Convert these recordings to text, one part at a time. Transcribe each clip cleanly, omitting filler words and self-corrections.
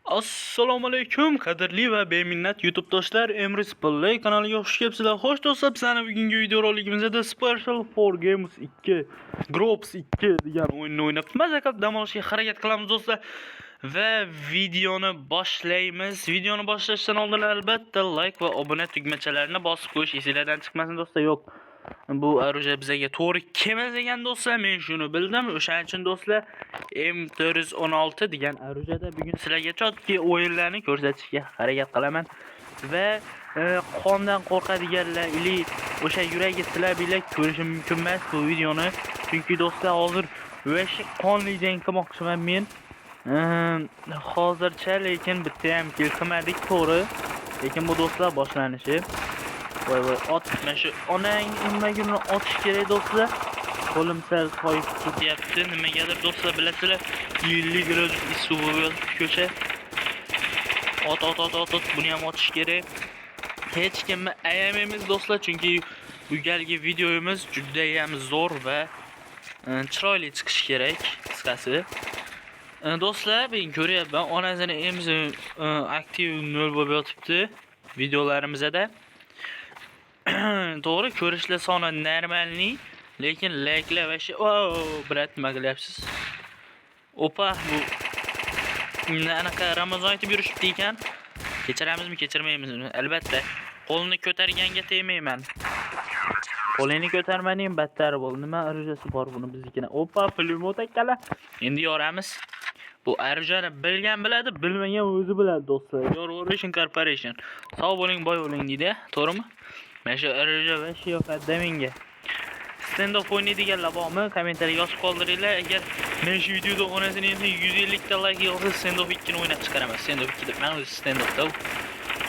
Assalomu alaykum, qadrli va beminnat YouTube do'stlar, Emris Play kanaliga xush kelibsizlar. Xo'sh do'stlar, bizning bugungi videorolikimizda Special for Games 2, Groups 2 degan o'yinni o'ynab, maza qilib dam olishga harakat qilamiz do'stlar. Va videoni boshlaymiz. Videoni boshlashdan oldin albatta like va obuna tugmachalarini bosib qo'yish esinglardan chiqmasin do'stlar. Yo'q. Bu оружие bizga to'g'ri kelmas ekan do'stlar, men shuni bildim. O'shaning uchun do'stlar, M416 degan оружие da bugun sizlarga чёткий o'yinlarni ko'rsatishga harakat qilaman. Va qondan qo'rqadiganlar или o'sha yuragi silabiylar ko'rishi mumkin emas bu videoni. Chunki do'stlar, hozir вообще qonli jang qilmoqchiman men. Hozircha lekin bitta ham kill qilmadik, to'g'ri. Lekin bu do'stlar boshlanishi. Voy voy, ot, mana shu onang nimaga otish kerak do'stlar. Qo'lim sal toyib ketyapti. Nimagadir do'stlar, bilasizlar, 50 gradus issiq bo'lib yotibdi ko'cha. Ot, ot, ot, ot, ot, buni ham otish kerak. Hech kimni ayamaymiz do'stlar, chunki bu galgi videomiz juda ham zo'r va chiroyli chiqishi kerak, qisqasi. Do'stlar, men ko'ryapman, onasini emzi aktiv 0 bo'lib yotibdi videolarimizda. To'g'ri, ko'rishlar soni нормальный, lekin layklar вообще. Oh, брат, nima qilyapsiz? Opa, bu anaqa Ramazon aytib yurishibdi ekan. Kechiramizmi, kechirmaymizmi? Albatta, qo'lni ko'targanga tegmayman. Qo'lini ko'tarmading, battar bo'l. Nima оружие si bor buni biznikini? Opa, pulemyot akkala. Endi yoramiz. Bu оружие ni bilgan biladi, bilmagan o'zi biladi do'stlar. Corporation Corporation. Sog' bo'ling, boy bo'ling deydi, to'g'rimi? Mana shu оружие вообще yoqadi menga. Standoff o'ynaydiganlar bormi? Kommentariyaga yozib qoldiringlar. Agar men shu videoda onasini endi 150 ta like yig'sa, Standoff 2 ni o'ynab chiqaraman. Standoff 2 deb men o'zi Standoffda.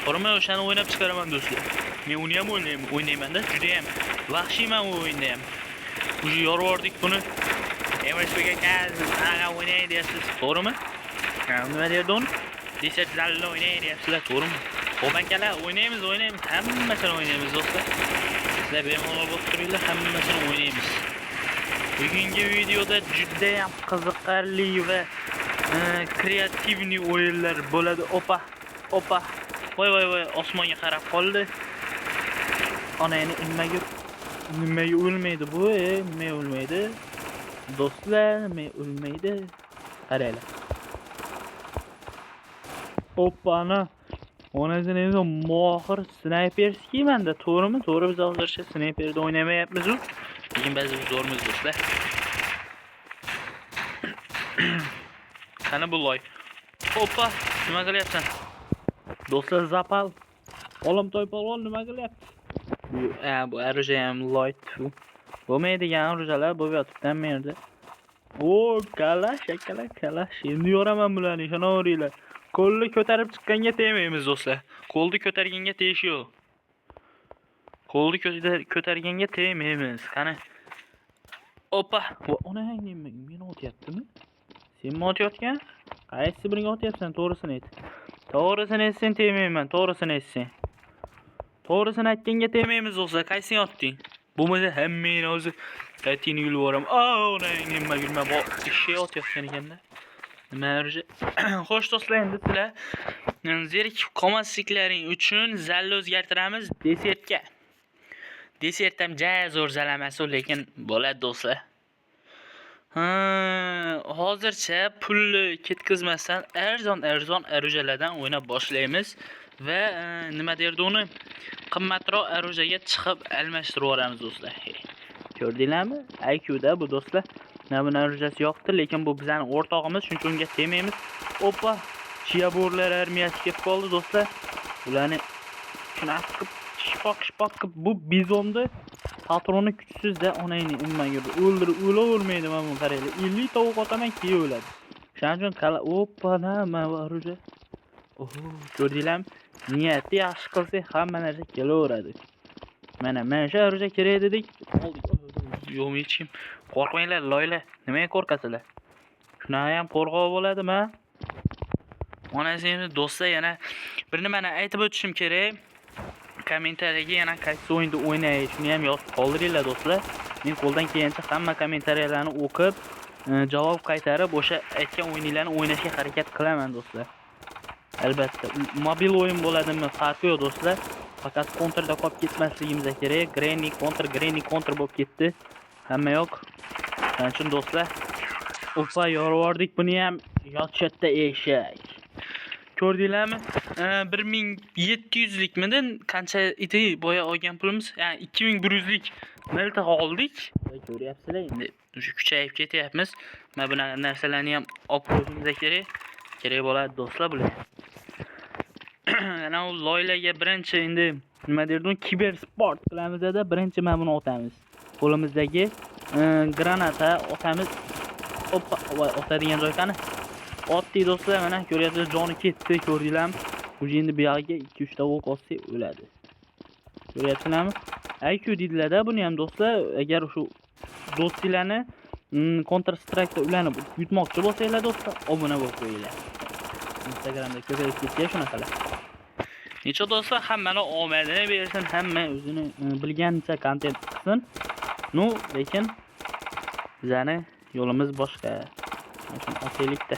To'g'rimi? O'shani o'ynab chiqaraman do'stlar. Men uni ham o'ynayman, o'ynaymanda, juda ham vahshiyman u o'yinda ham. Уже yorvordik buni. MSPga aka o'ynay deyapsiz, to'g'rimi? Ha, nima derdi uni? Desa zalda o'ynay deyapsizlar, to'g'rimi? Xo'p akalar, o'ynaymiz, o'ynaymiz, hammasini o'ynaymiz do'stlar. Sizlar bemalol bo'lib turinglar, hammasini o'ynaymiz. Bugungi videoda juda ham qiziqarli va креативный o'yinlar bo'ladi. Opa, opa. Voy voy voy, osmonga qarab qoldi. Onangni nimaga nimaga o'lmaydi bu? Nimaga o'lmaydi? Do'stlar, nimaga o'lmaydi? Qaranglar. Oppa-na. Onasini endi mohir снайперский manda, to'g'rimi? To'g'ri, biz hozircha snayperda o'ynamayapmiz u. Lekin ba'zi biz zo'rmiz do'stlar. Qani bu loy? Oppa, nima qilyapsan? Do'stlar, запал. Olim toy polvon nima qilyapti? Bu, ha, bu оружие ham loy tfu. Bo'lmaydigan оружие lar bo'lib yotibdi hamma yerda. O, kalash, akalar, kalash. Endi yoraman bularni, ishonaveringlar. Qo'lni ko'tarib chiqqanga tegmaymiz do'stlar. Qo'lni ko'targanga tegish yo'q. Qo'lni ko'targanga tegmaymiz. Qani. Opa, onang nima meni otyaptimi? Senmi otayotgan? Qaysi biriga otyapsan? To'g'risini ayt. To'g'risini aytsang tegmayman, to'g'risini aytsang. To'g'risini aytganga tegmaymiz do'stlar. Qaysini otding? Bo'lmasa hammangni o'zi qaytini yulib yuboraman. Onang nima nima bu eshak otayotgan ekanda. Nima оружие? Xo'sh do'stlar, endi sizlar zerikib qolmasliklaring uchun zalni o'zgartiramiz desertga. Desert ham ja zo'r zal emas u, lekin bo'ladi do'stlar. Ha, hozircha pulni ketkazmasdan arzon arzon оружие lardan o'ynab boshlaymiz va nima derdi uni? Qimmatroq оружие ga chiqib almashtirib yuboramiz do'stlar. Ko'rdinglarmi? IQ-da bu do'stlar. Mana buni оружие si yoqdi, lekin bu bizning o'rtog'imiz, shuning uchun unga tegmaymiz. Oppa, chiyabo'rlar armiyasi kelib qoldi do'stlar. Ularni shunaqa qilib shpoq shpoq qilib bu bizonni patroni kuchsizda, onangni nimaga o'ldirib o'lavermaydi mana bu, qaranglar. 50 tovuq otaman, keyin o'ladi. Shuning uchun qala oppa, mana bu оружие. Oho, ko'rdinglarmi? Niyatni yaxshi qilsak hamma narsa kelaveradi. Mana mana shu оружие kerak dedik, oldik. Yo'qmi hech kim? Qo'rqmanglar, loylar. Nimaga qo'rqasizlar? Shunaqa ham qo'rquv bo'ladimi? Onasi endi do'stlar, yana bir nimani aytib o'tishim kerak. Kommentariyaga yana qaysi o'yinda o'ynay, shuni ham yozib qoldiringlar do'stlar. Men qo'ldan kelgancha hamma kommentariyalarni o'qib, javob qaytarib, o'sha aytgan o'yininglarni o'ynashga harakat qilaman do'stlar. Albatta, mobil o'yin bo'ladimi, farqi yo'q do'stlar. Faqat kontrda qolib ketmasligimiz kerak. Granny counter, Granny counter bo'lib ketdi. Hamma yo'q. Shuning uchun do'stlar, opa, yorvordik buni ham. Yotishadda eshak. Ko'rdinglarmi? 1700 likmidi? Qancha edi boya olgan pulimiz? Ya'ni 2100 lik miltiq oldik. Va ko'ryapsizlar, endi o'sha kuchayib ketyapmiz. Mana bunaqa narsalarni ham olib qo'yishimiz kerak. Kerak bo'ladi do'stlar bular. Ana u loylarga birinchi endi nima derdim, kibersport qilamizda birinchi mana buni otamiz. Qo'limizdagi granata otamiz. Oppa, voy, otadigan joy qani? Otdik do'stlar, mana ko'ryapsiz, joni ketdi, ko'rdinglarmi? Уже endi bu yog'iga 2-3 ta o'q otsak o'ladi. Ko'ryapsizlarmi? IQ deydilar-da buni ham do'stlar, agar shu do'stinglarni Counter Strike'da ulanib yutmoqchi bo'lsanglar do'stlar, obuna bo'lib qo'yinglar. Instagramda ko'payib ketgan shunaqalar. Necha do'stlar, hammani omadini bersin, hamma o'zini bilganicha kontent qilsin. Ну, lekin bizani yo'limiz boshqa. Mana shuni otaylik-da.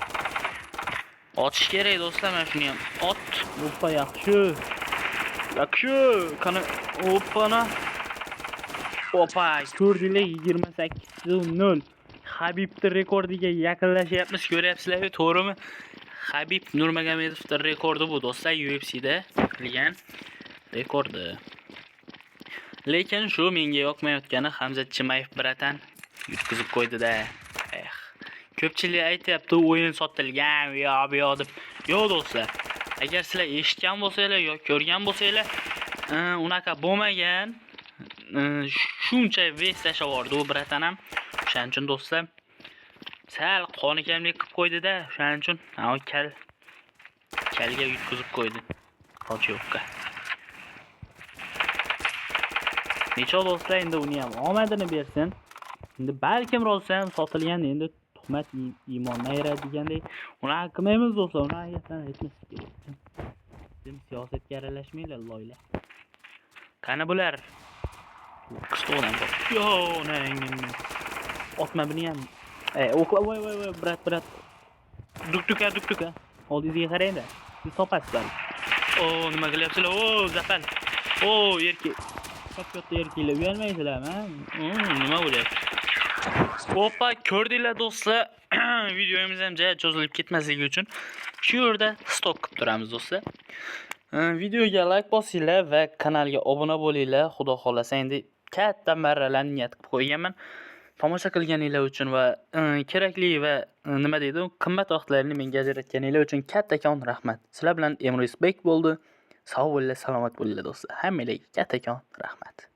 Otish kerak do'stlar, mana shuni ham. Ot. Oppa, yaxshi. Yaxshi. Qani, oppana. Opa, ko'rdinglar, 28-0. Habibni rekordiga yaqinlashyapmiz, ko'ryapsizlar, to'g'rimi? Habib Nurmagomedovning rekordi bu do'stlar, UFCda qilgan rekordi. Lekin shu menga yoqmayotgani, Hamzat Chimaev братан yutqizib qo'ydi-da. Eh. Ko'pchilik aytyapti, o'yin sotilgan, u yoq bu yoq deb. Yo'q do'stlar. Agar sizlar eshitgan bo'lsanglar yoki ko'rgan bo'lsanglar, unaqa bo'lmagan. Shuncha вес tashlab yubordi u братан ham. O'shaning uchun do'stlar, sal qoni kamlik qilib qo'ydi-da, o'shaning uchun kal kalga yutqizib qo'ydi. Qochi yo'qqa. Necha do'stlar, endi uni ham omadini bersin. Endi balkim rosa ham sotilgan, endi tuhmat iymondan ayiradi degandek, unaqa qilmaymiz do'stlar, unaqa gaplarni aytmaslik kerak. Dim siyosatga aralashmanglar, loylar. Qani bular? To'qqizta odam bor. Yo, onangni. Otma buni ham. Ey, o'qla, voy voy voy, брат, брат. Duk-duka, duk-duka. Oldingizga qarang-da. Siz topasiz balki. O, nima qilyapsizlar? O, Zafar. O, erkak. Kop katta erkaklar uyalmaysizlarmi? Nima bo'lyapti? Oppa, ko'rdinglar do'stlar. Videomiz ham ja cho'zilib ketmasligi uchun shu yerda stop qilib turamiz do'stlar. Videoga like bosinglar va kanalga obuna bo'linglar. Xudo xolasa, endi katta marralarni niyat qilib qo'yganman. Tomosha qilganinglar uchun va kerakli va nima deydi, qimmat vaqtlarini menga ajratganinglar uchun kattakon rahmat. Sizlar bilan Emrisbek bo'ldi. Sog' bo'linglar, salomat bo'linglar do'stlar. Hammanglarga kattakon rahmat.